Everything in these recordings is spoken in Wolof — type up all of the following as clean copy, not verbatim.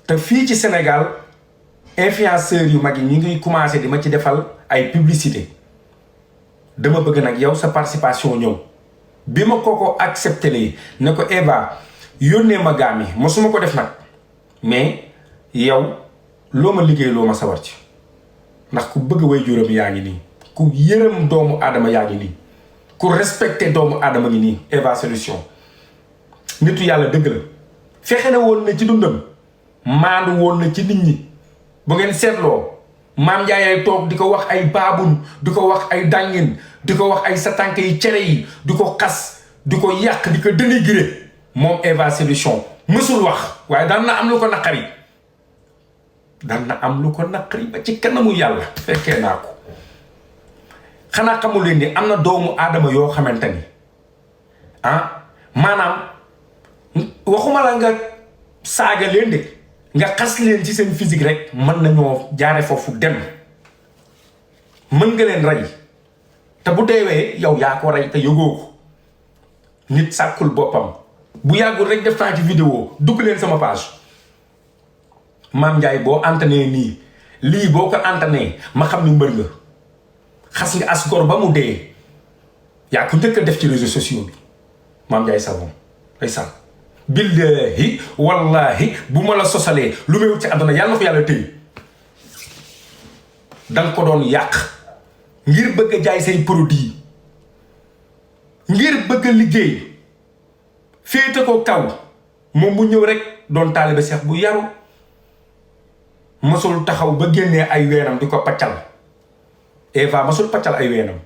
te fii ci Sénégal influenceurs yu mag yi ñu ngi commencé di ma ci defal ay publicité dama bëgg nag yow sa participation ñëw bi ma ko accepté lee ne ko Eva yónnee ma gaam yi mosuma ko def nag mais yow loo ma liggéey loo ma sawar ci ndax ku bëgg way juram yaa ngi nii ku yërëm doomu aadama yaa ngi nii ku respecté doomu aadama ngi nii Eva Solution nitu yàlla dëgg la fexe na woon na ci dundam maandu woon na ci nit ñi bu ngeen seetloo maam Ndiaye toog di ko wax ay baabun di ko wax ay dàngin di ko wax ay sa tànk yi cere yi di ko xas di ko yàq di ko dénigré moom Eva Solution mësul wax waaye daan na am lu ko naqari daan na am lu ko naqari ba ci kanamu yàlla fekkee naa ko xanaa xamul leen ni am na doomu aadama yoo xamante ni maanaam waxuma la nga saaga leen de nga xas leen ci seen physique rek mën nañoo jaare foofu dem mën nga leen rey te bu deewee yow yaa ko rey te yëgoo ko nit sàkkul boppam bu yàggul rek def naa ci vidéo dugg leen sama page Maam Ndiaye boo antanee nii lii boo ko antanee ma xam ni mbër nga xas nga as gor ba mu dee yaa ko njëkk a def ci réseaux sociaux bi Maam Ndiaye Savon ay sànq billahi wallahi bu ma la sosalee lu may wut ci àdduna yàlla na ko yàlla tëy danga ko doon yàq ngir bëgg a jaay say produit ngir bëgg a liggéey féete ko kaw moom mu ñëw rek doon taalibe seex bu yaru masul taxaw ba génnee ay weenam di ko paccal Eva masul paccal ay weenam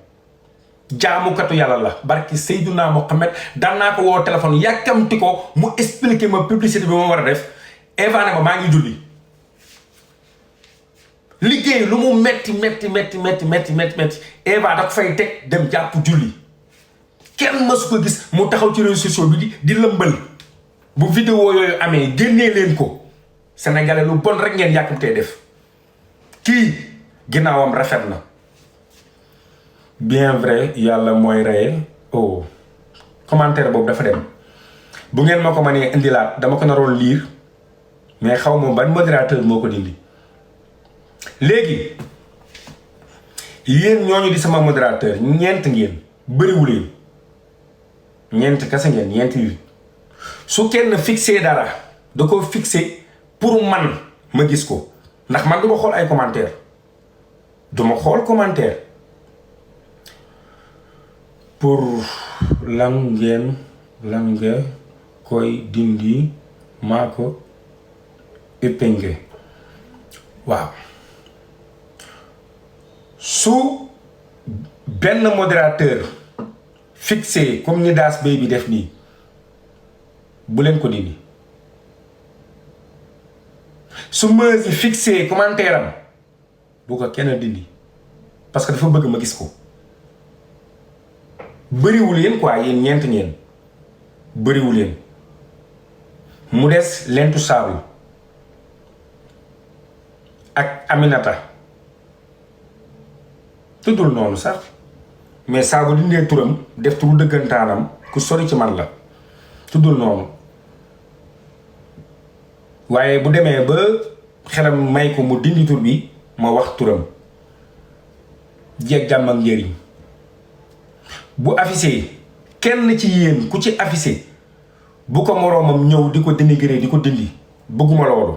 jaamukatu yàlla la barki Seydina Mohamed daan naa ko woo téléphone yàkkamti ko mu expliquer ma publicité bi ma war a def Eva ne ma maa ngi julli liggéey lu mu metti Eva da ko fay teg dem jàpp julli kenn mësu ko gis mu taxaw ci réseaux sociaux bi di lëmbal bu vidéo yooyu amee génnee leen ko sénégalais lu bon rek ngeen yàkkamtee def kii ginnaawam rafet na bien vrai yàlla mooy reye oh commentaire boobu dafa dem bu ngeen ma ko mënee indilaat dama ko naroon lire mais xaw ma ban modérateur moo ko dindi léegi yéen ñooñu di sama modérateur ñeent ngeen bëriwuleen ñeent kese ngeen ñeent yi su kenn fixé dara da ko fixé pour man ma gis ko ndax man du ma xool ay commentaire du ma xool commentaire pour lan nga koy dindi maa ko épinglé waaw su benn modérateur fixé comme ni daas bay bi def nii bu leen ko dindi su Meuzi fixé commentaire am bu ko kenn dindi parce que dafa bëgg ma gis ko bëriwul yéen quoi yéen ñeent ngeen bëriwul yéen mu des lentu saabu ak Aminata tuddul noonu sax mais saabu dindee turam def turu dëggantaanam ku sori ci man la tuddul noonu waaye bu demee ba xelam may ko mu dindi tur bi ma wax turam jeeg jàmm ak njëriñ bu affiché kenn ci yéen ku ci affiché bu ko moroomam ñëw di ko dénigrer di ko dindi bëgguma loolu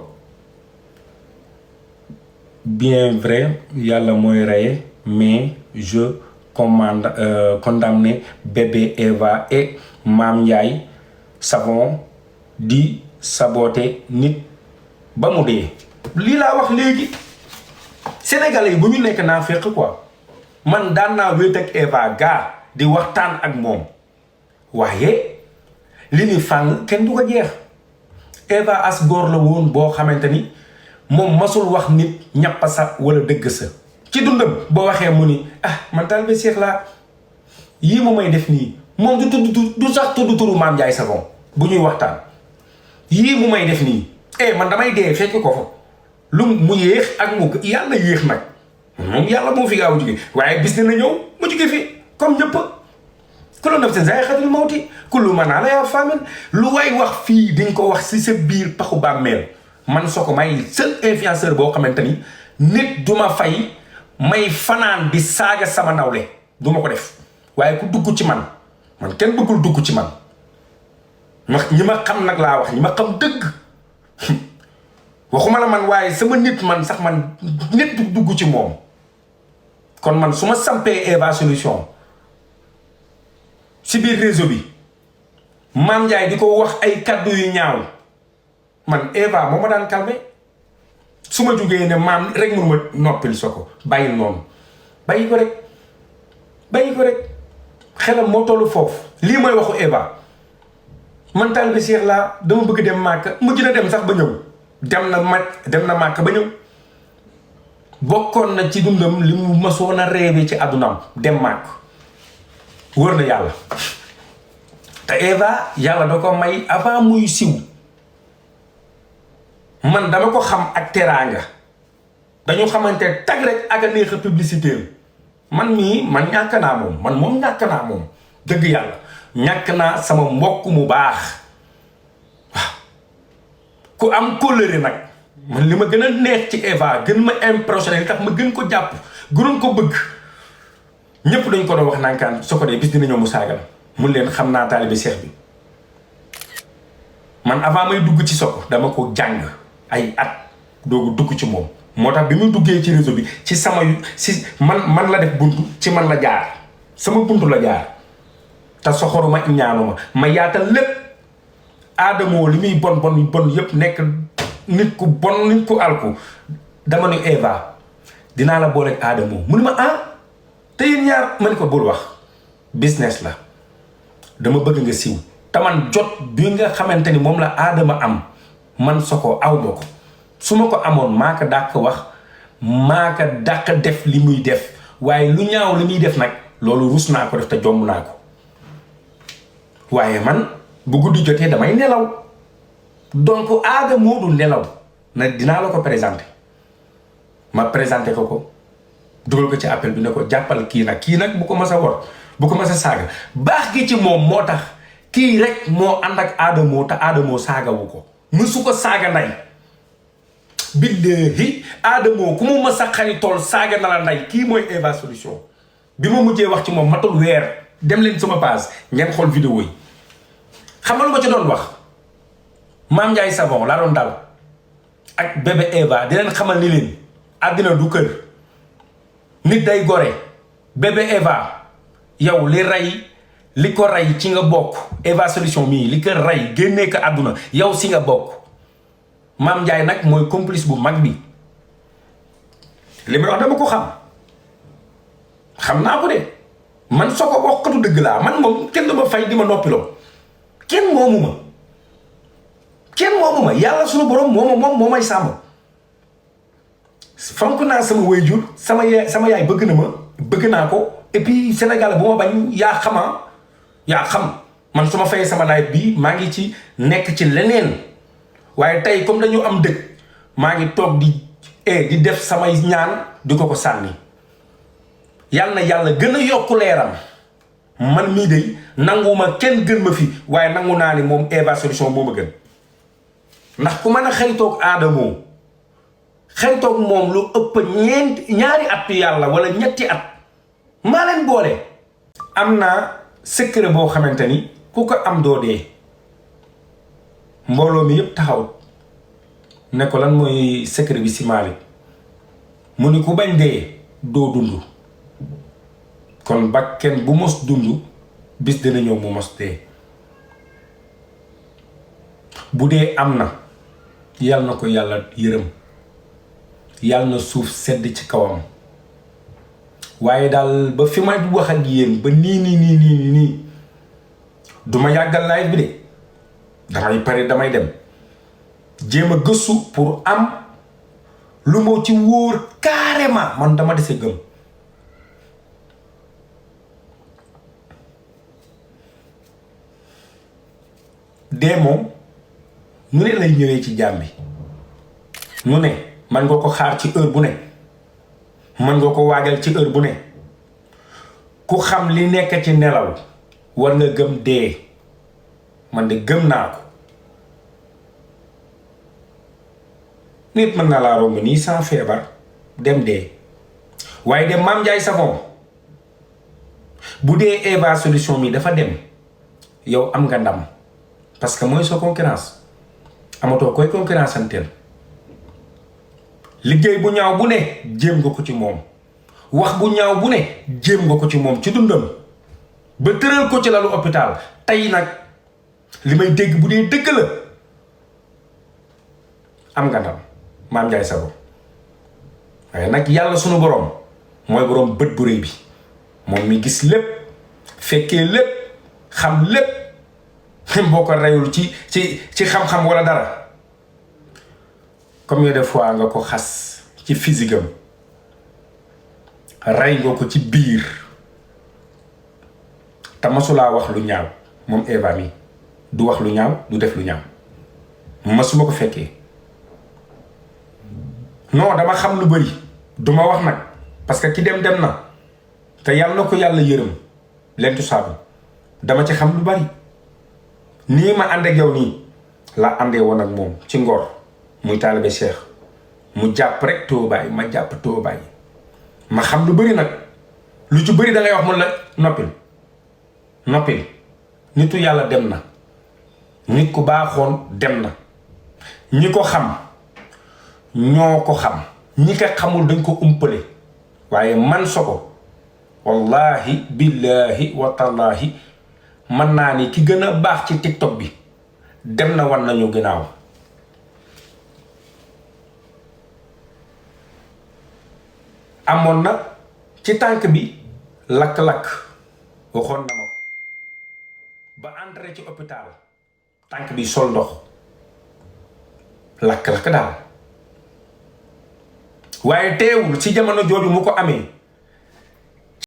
bien vrai yàlla mooy reye mais je condamne bébé Eva et Maam Ndiaye Savon di saboter nit ba mu dee lii laa wax léegi sénégalais yi bu ñu nekk naa fekk quoi man daan naa wéet ak Eva gaa di waxtaan ak moom waaye li ni fàng kenn du ko jeex Eva as góor la woon boo xamante ni moom masul wax nit ñappa sa wala dëgg sa ci dundam boo waxee mu ni man taalibe Seex laa yii mu may def nii moom du tudd du sax tudd turu Maam Ndiaye Savon bu ñuy waxtaan yii mu may def nii man damay dee fekk ko fa lu mu yéex ak mu yàlla yéex nag moom yàlla moo fi gaaw a jóge waaye bis dina ñëw mu jóge fi comme ñëpp kullu nafsin zaa'iqatul mawti kullu man alayhaa faanin lu waay wax fii diñ ko wax si sa biir paxu bàmmeel man Soko may seul influenceur boo xamante ni nit duma fay may fanaan di saaga sama nawle duma ko def waaye ku dugg ci man kenn bëggul dugg ci man ñi ma xam nag laa wax ñi ma xam dëgg waxuma la man waaye sama nit man sax man nit du dugg ci moom kon man su ma sampee Eva Solution si biir réseau bi Mame Ndiaye di ko wax ay kaddu yu ñaaw man Eva moo ma daan calmé su ma jugee ne maam rek mënuma noppil Soko bàyyil noonu bàyyi ko rek xelam moo tollu foofu lii mooy waxu Eva man taalibe Cheikh laa dama bëgg dem Màkka mujj na dem sax ba ñëw dem na Màkka ba ñëw bokkoon na ci dundam li mu masoon a réewe ci àddunaam dem Màkka wër na yàlla te Eva yàlla da ko may avant muy siw man dama ko xam ak teraanga dañu xamante tag rek ak a neex a publicité man ñàkk naa moom ñàkk naa moom dëgg yàlla ñàkk naa sama mbokk mu baax waaw ku am kóllëre nag man li ma gën a neex ci Eva gën ma impressionné li tax ma gën ko jàpp gënoon ko bëgg ñépp dañ ko doon wax nankaan Soko de bis dina ñëw mu saagal mun leen xam naa taalibe Cheikh bi man avant may dugg ci Soko dama ko jàng ay at doogu dugg ci moom moo tax bi mu duggee ci réseau bi ci sama man la def buntu ci man la jaar sama buntu la jaar te soxoruma ñaanuma ma yaatal lépp Adamo li muy bon yëpp nekk nit ku bon nit ku alku dama ne Eva dinaa la booleeg Adamo mu ne ma te yéen ñaar ma ne ko bul wax business la dama bëgg nga siiw te man jot bi nga xamante ni moom la Adama am man Soko aw ma ko su ma ko amoon maa ko dàq wax maa ko dàq def li muy def waaye lu ñaaw li muy def nag loolu rus naa ko def te jomb naa ko waaye man bu guddi jotee damay nelaw donc Adamo du nelaw na dinaa la ko présenté ma présenté ko dugal ko ci appel bi ne ko jàppal kii nag bu ko mas a wor bu ko mas a saaga baax gi ci moom moo tax kii rek moo ànd ak Adamo te Adamo saagawu ko mësu ko saaga nday billahi Adamo ku mu mas a xaritool saaga na la nday kii mooy Eva Solution bi ma mujjee wax ci moom matul weer dem leen sama page ngeen xool vidéo yi xam nga lu ma ci doon wax Mame Ndiaye Savon laa doon dal ak bébé Eva di leen xamal ni leen àddina du kër nit day gore bébé Eva yow li ko rey ci nga bokk Eva Solution mii li ko rey génnee ko àdduna yow si nga bokk Mame Ndiaye nag mooy complice bu mag bi li may wax dama ko xam naa ko de man Soko waxkatu dëgg laa man moom kenn du ma fay di ma noppiloo kenn moomu ma yàlla sunu borom moo may sàmm fonk naa sama waajur sama yaay bëgg naa ko et puis Sénégal bu ma bañ yaa xam man su ma fayee sama live bi maa ngi ci nekk ci leneen waaye tey comme dañu am dëkk maa ngi toog di def samay ñaan di ko sànni yàlla na yàlla gën a yokku leeram man mii de nanguma kenn gën ma fi waaye nangu naa ni moom Eva Solution moo ma gën ndax ku mën a xaritoog Adamo xaritoog moom lu ëpp ñaari at yàlla wala ñetti at maa leen boole. am naa secret boo xamante ni ku ko am doo dee mbooloo mi yëpp taxaw ne ko lan mooy secret bi si Malick mu ni ku bañ dee doo dund kon ba kenn bu mos dund bis dina ñëw mu mos dee bu dee am na yàlla na ko yàlla yërëm yàlla na suuf sedd ci kawam waaye daal ba fi may wax ak yéen ba nii duma yàggal live bi de damay pare damay dem jéem a gëstu pour am lu moo ci wóor carrément man dama dese gëm dee moom nu ne lay ñëwee ci jaam bi nu ne man nga ko xaar ci heure bu ne man nga ko waajal ci heure bu ne ku xam li nekk ci nelaw war nga gëm dee man de gëm naa ko nit mën na laa romb nii sans feebar dem dee waaye dem Mame Ndiaye Savon bu dee Eva Solution mi dafa dem yow am nga ndam parce que mooy sa concurrence amatoo koy concurrence anteel liggéey bu ñaaw bu ne jéem nga ko ci moom wax bu ñaaw bu ne jéem nga ko ci moom ci dundam ba tëral ko ci lalu hôpital tey nag li may dégg bu dee dëgg la am nga ndam Mame Ndiaye Savon waaye nag yàlla sunu borom mooy borom bët bu rëy bi moom mi gis lépp fekkee lépp xam lépp boo ko reyul ci xam-xam wala dara combien de fois nga ko xas ci physique am rey nga ko ci biir te masulaa wax lu ñaaw moom Eva mi du wax lu ñaaw du def lu ñaaw masuma ko fekkee non dama xam lu bari duma wax nag parce que ki dem na te yàlla na ko yàlla yërëm lentu saabu dama ci xam lu bari nii ma ànd ak yow nii laa àndee woon ak moom ci ngor muy taalibe Cheikh mu jàpp rek toobaay ma jàpp toobaay ma xam lu bari nag lu ci bari da ngay wax mun la noppil nitu yàlla dem na nit ku baaxoon dem na ñi ko xam ñoo ko xam ñi ko xamul dañ ko umpale waaye man Soko wallahi billahi wa tallahi man naa ni ki gën a baax ci TikTok bi dem na wan nañu ginnaaw amoon na ci tànk bi lakk-lakk waxoon na ma ko ba entré ci hôpital tànk bi sol ndox lakk-lakk daal waaye teewul ci jamono jooju mu ko amee